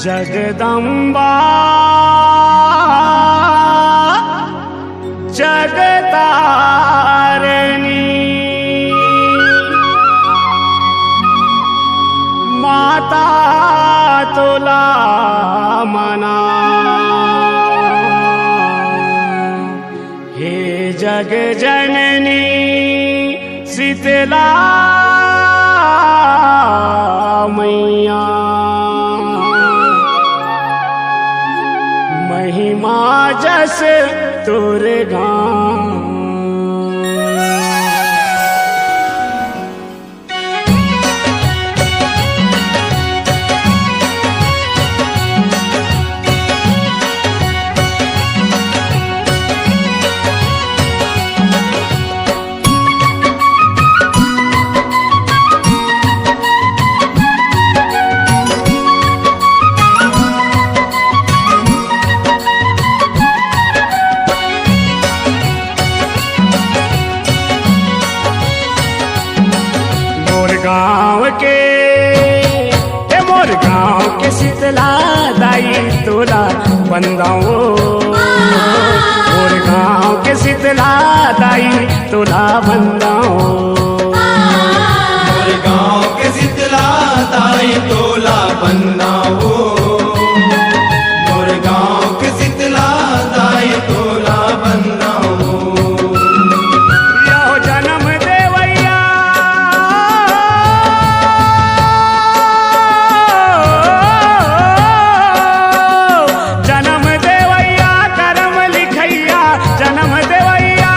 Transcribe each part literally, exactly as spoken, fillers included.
जगदम्बा जगतारनी माता तोला मना। हे जग जननी शीतला मैया, महिमा जस तोर गाँव। मोर गाँव के, ए मोर गाँव के शीतला दाई तोला बंदाओ। मोर गाँव के शीतला दाई तोला बंदाओ। मोर गाँव के शीतला दाई तोला बंदाओ। मोर गाँव के शीतला दाई तोला बंदाओ। यो जनम देवैया, जनम देवैया, करम लिखैया, जनम देवैया,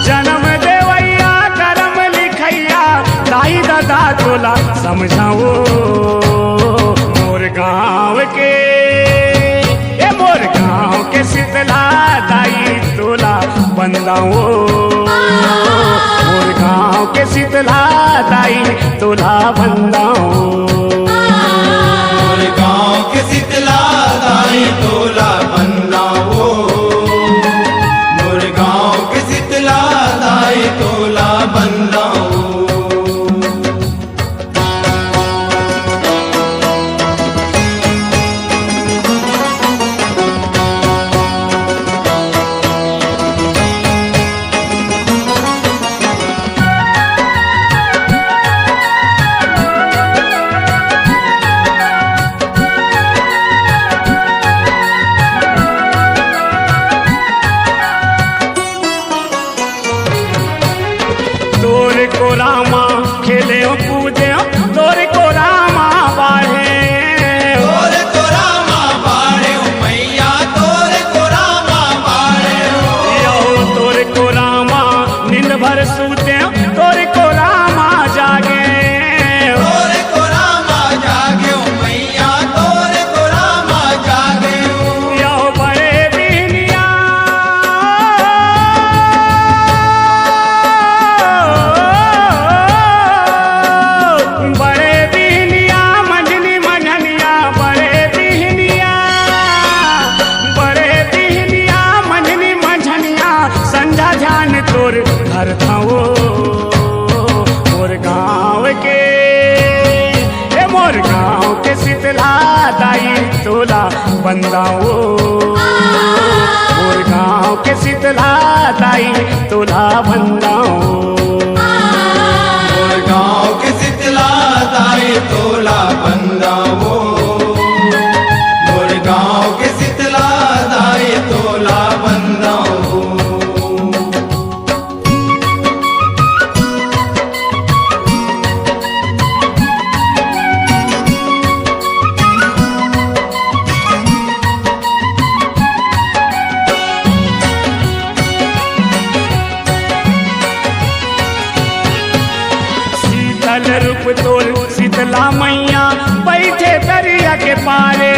जनम देवैया, करम लिखैया, दाई ददा तोला समझाओ। मोर गाँव के, ए मोर गाँव के शीतला दाई तोला बंदाओ। मोर गाँव के शीतला दाई तोला बंदाओ। मोर गाँव के शीतला दाई तोला बंदाओ। मोर गाँव के शीतला दाई तोला बंदाओ। तोर कोरा मा खेलेंव कूदेंव, तोर कोरा मा बाढ़ेंव। तोर कोरा मा बाढ़ेंव मैया, तोर कोरा मा बाढ़ेंव। यहो तोर कोरा मा नींद भर सूतेंव, तोर कोरा मा जागेंव। तोर कोरा मा जागेंव मैया, तोर कोरा मा जागेंव। यहो बड़े बिहनिया, बड़े बिहनिया, मंझनी मंझनिया, बड़े बिहनिया, बड़े बिहनिया, मंझनी मंझनिया, संझा ध्यान तोर धरथंव ओ मोर गाँव के, ए मोर गाँव के शीतला दाई तोला बंदाओ। मोर गाँव के शीतला दाई तोला बंदाओ। मोर गाँव के शीतला दाई तोला बंदाओ। मोर गाँव के शीतला दाई तोला बंदाओ। शीतल रूप तोर शीतला मैया, बैठे दरिया के पारे।